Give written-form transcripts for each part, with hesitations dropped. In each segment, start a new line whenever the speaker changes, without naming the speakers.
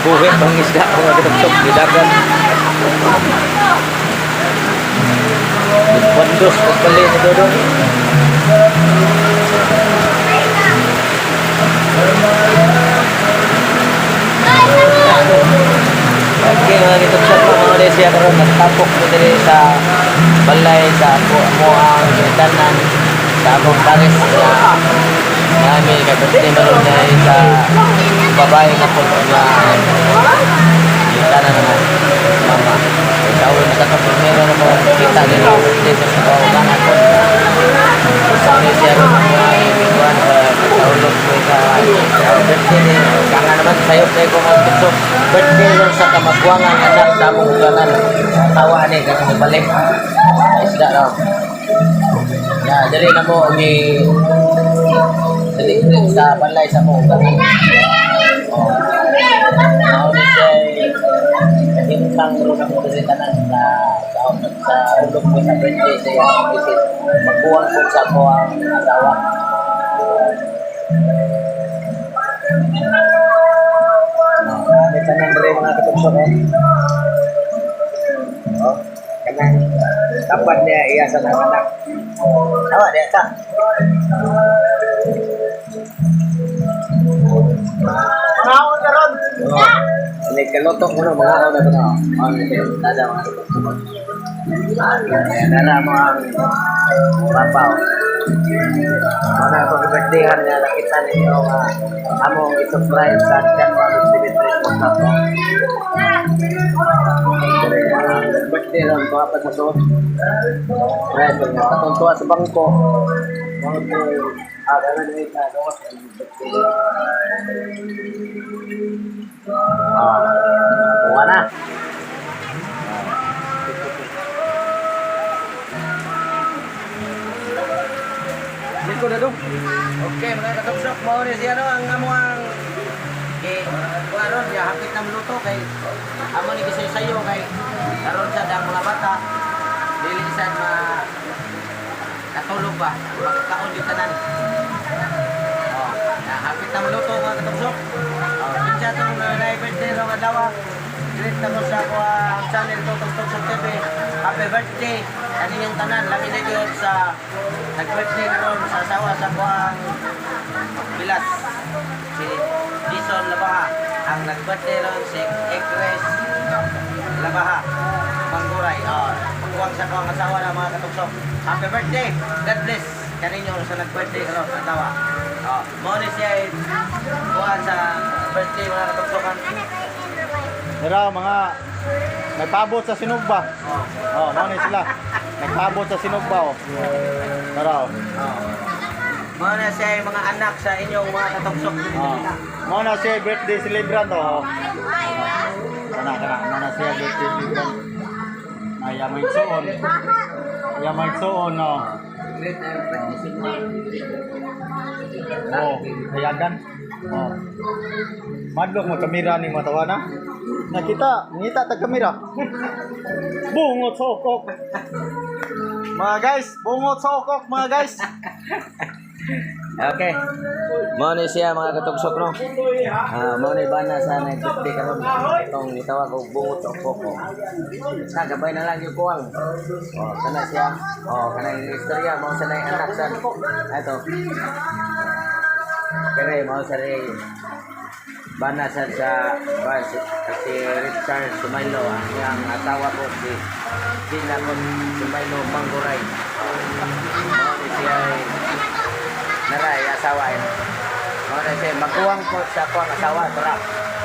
Buhi pang isda, mga katuksok, gidagan. Bandos, pagbali ni Dodong. Okay, mga katuksok, mga Malaysia karon nagtapok mo diri sa balay sa ako mo ang tanan sa among pares na namin kay birthday man ron niya sa babae nga po nga kita na naman mama. Kay sa ulo sa kapag meron ako kita din ang birthday sa kabawagan ako. Sa Malaysia ron ang mga ibigwan sa ulo ko sa birthday ni kanga naman sayop na ko mga katuksok. Birthday ron sa kamagwangan anak sa among uganan. Tawa ni kanang ibalik. Isda raw. Ya, dali na mo ni dali rin sa balay sa among uganan. Oh. Mao ni siya kahimtang ron ako diri tanan sa ulog ko sa birthday sa iyang visit. Magbuwang ko sa ako ang asawa. Oh, may tanan diri, mga katuksok, oh. Oh, kanang tapad niya iya sa nang anak. Tawa diya ta.
Mangaon na ron.
Oh. Ini kaluto ko no, mga na ko no. Oh, ni siya tada, mga katuksok. Ayan na mo ang papaw. Mana ako birthdayhan nga nakita ninyo nga among i-surprise sa January 23 mo sa birthday ron kuha pa sa suot. Surprise nga katong tuwa sa bangko. Mga ko ah dala ni ta do sa birthday. Ah, kuha na. Liko na dong. Okay, mga katuksok, mao ni siya no ang amo ang kay kuha ron ya hapit na mluto kay amo ni kisay sayo kay karon sad ang mga bata dili sad ma katulog ba magkaon di tanan. Oh, na hapit na mluto, mga katuksok. Oh, kinsa tong na birthday ro nga adlaw. Greet na ko sa ako ang channel Tutong Tuksok TV. Happy birthday kaninyong tanan, labi na gyud sa nag-birthday karon sa asawa sa ako ang Bilas si Jason Labaha, ang nag-birthday ron si Ekres Labaha Mangguray, oh, magkuwang sa akong asawa na, mga katuksok. Happy birthday, God bless kaninyo sa nag-birthday karon asawa. Oh, mao ni siya ay kuwan sa birthday, mga katuksokan.
Pero mga nagpaabot sa sinugba.
Oh.
Oh, mao ni sila. Nagpaabot sa sinugba oh. Tara oh.
Oh, mao na siya ay mga anak sa inyong mga katuksok.
Oh. Mao na siya birthday celebrant oh. Kana kana mao na siya birthday celebrant. Ay, may suon. Ay, may suon oh.
Great na yung birthday celebrant.
Oh, hayagan. Oh. Madlok mo kamera ni mga tawana. Nakita, ngita ta kamera. Bungot sa okok. Mga guys, bungot sa okok mga guys.
Okay. Mao ni siya, mga katugsok, no. Ah, mao ni bana sa nag-birthday karon. Itong gitawag og bungot o koko. Sa gabay na lang yung kuwang. Oh, kana siya. Oh, kana yung istorya mao sa nay anak sa ato. Kere mao sa rin bana sa ba, si Richard Sumaylo, ang iyang asawa ko si Gina ko Sumaylo Mangguray. Mao ni siya ay naray asawa eh. Mao na siya maguwang ko sa ako ang asawa tara.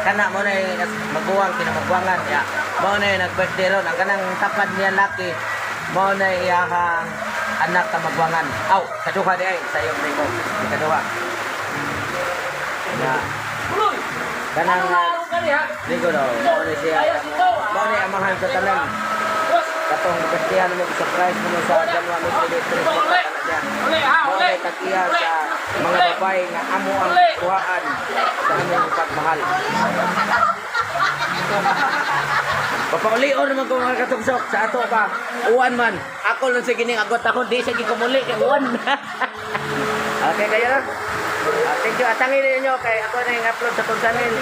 Kana mo na yung maguwang kinamagwangan ya. Mao na yung nag-birthday ron ang kanang tapad niya laki. Mao na iyahang anak ka magwangan. Aw, kaduha di ay sa iyong ko. Kaduha. Na. Kanang Ligo daw, mao ni siya. Mao ni amahan sa tanan. Katong birthdayhan mo, surprise mo sa January 23 mo kana siya. Mao ni takiya sa mga babae nga amo ang kuhaan sa among pagmahal. Papaulion naman ko, mga katuksok, sa ato pa. Uwan man. Ako lang sa gining agot ako di sa gikumuli kay uwan. Okay, kayo na. Ah, thank you. Atangin ninyo kay ako na yung upload sa tong channel.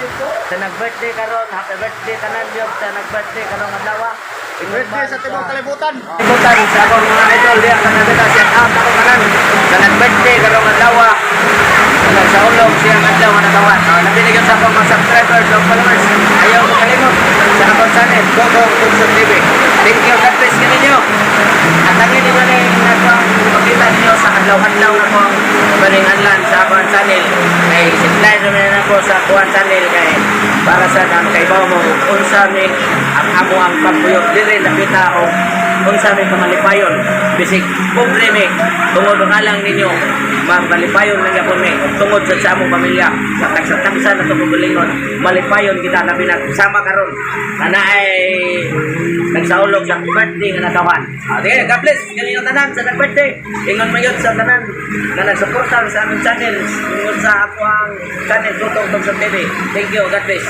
Sa nag-birthday karon, happy birthday tanan gyud sa nag-birthday karong adlaw.
Birthday sa tibuok kalibutan.
Kalibutan sa akong mga idol diha sa Canada, shout out ako tanan sa nag-birthday karong adlaw. Sa ulog siyang adlaw nga natawan. Labi na gyud sa akong mga subscribers o followers. Ayaw mo kalimot sa akong channel, Gogo Tugsok TV. Thank you, God bless kaninyo. At ang hindi ba na yung akong makita ninyo sa adlaw-adlaw na akong balinganlan sa akong channel. Kay supply naman na ako sa akong channel kay para sa nang kaibaw mo unsa mi ang amo ang pagbuyok diri lapita o unsa mi pamalipayon bisig pobre mi tungod lang ninyo malipayon lang gyapon mi tungod sa among pamilya sa tagsa-tagsa na itong kaugalingon malipayon kita labi na sama karon na naay nagsaulog sa birthday nga natawan. Ah, sige, God bless kanino tanan sa nag-birthday. Ingon mo yun sa tanan na nagsuporta sa aming channel. Ingon sa ako ang channel Tutong Tugson TV. Thank you, God bless.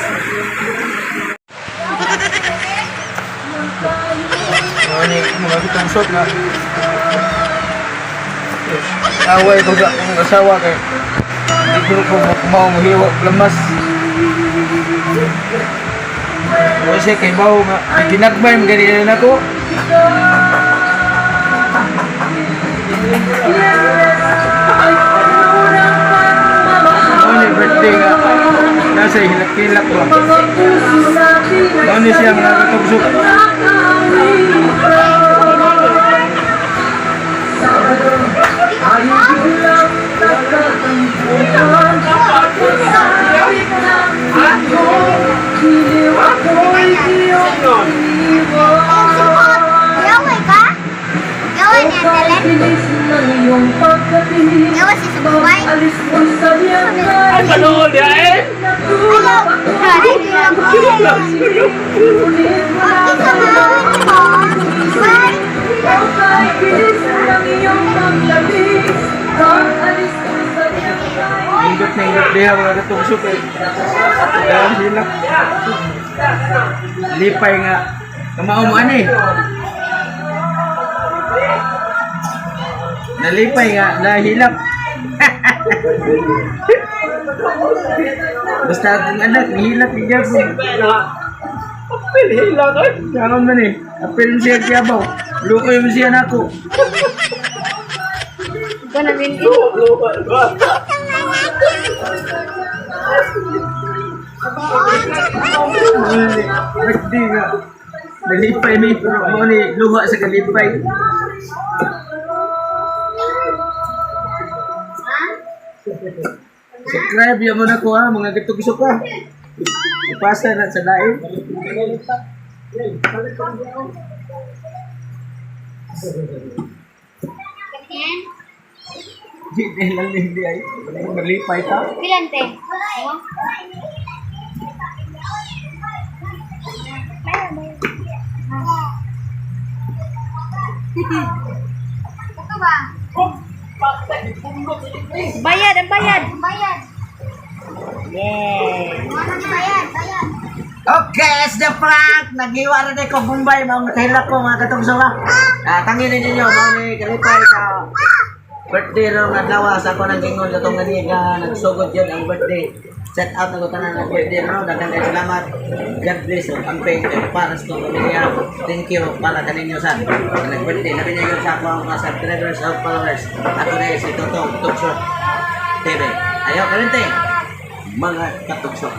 Ano mga kitang shot na. Away ko sa akong asawa kay di ko ko mao mohiwa lamas. Kasi kay bawo nga ginagmay man gani na nako. Mao ni birthday nga nasa hilak-hilak ba. Mao ni siya mga katugsok.
Gaway ka? Gaway ni Ate. Gawa si Subuway.
Ay, panood ya eh!
Ayaw! Sorry, Isa maawin mo. Bye!
Ingot na ingot diha mga katugsok eh. Dahil hilak. Lipay nga. Kamao mo ani. Nalipay nga, nahilap. Basta akong anak, nihilap ni Jabo.
Apil, hila ka!
Kaya man eh. Apil mo siya kiyabaw. Lukoy mo siya nako.
Luha, luha.
Birthday nga. Nalipay mi pero mo ni luha sa kalipay. Subscribe yan mo na ko ha, mga gitugso ka. Ipasa na sa lain. Di dahil lang hindi ay. Malipay ka.
Pilan te? Ito ba?
Bayad, ang bayad.
Bayad.
Yeah.
Ano bayad? Bayad.
Okay, it's the prank! Naghiwa rin ko Bombay, mga matahilak ko, mga katungso ka. Ah, tanginin ninyo, mga ni kalipay sa birthday ro nga adlaw sa ako nang gingon katong gani nga nagsugod yun ang birthday. Set out na ko tanan ang birthday ro, daghang kay salamat. God bless ug amping kay para sa itong pamilya. Thank you para kaninyo sa nag-birthday. Labi niyo yun sa ako ang mga subscribers o followers. Ako na si Totong Tugsok TV. Ayaw, karinte, mga katugsok.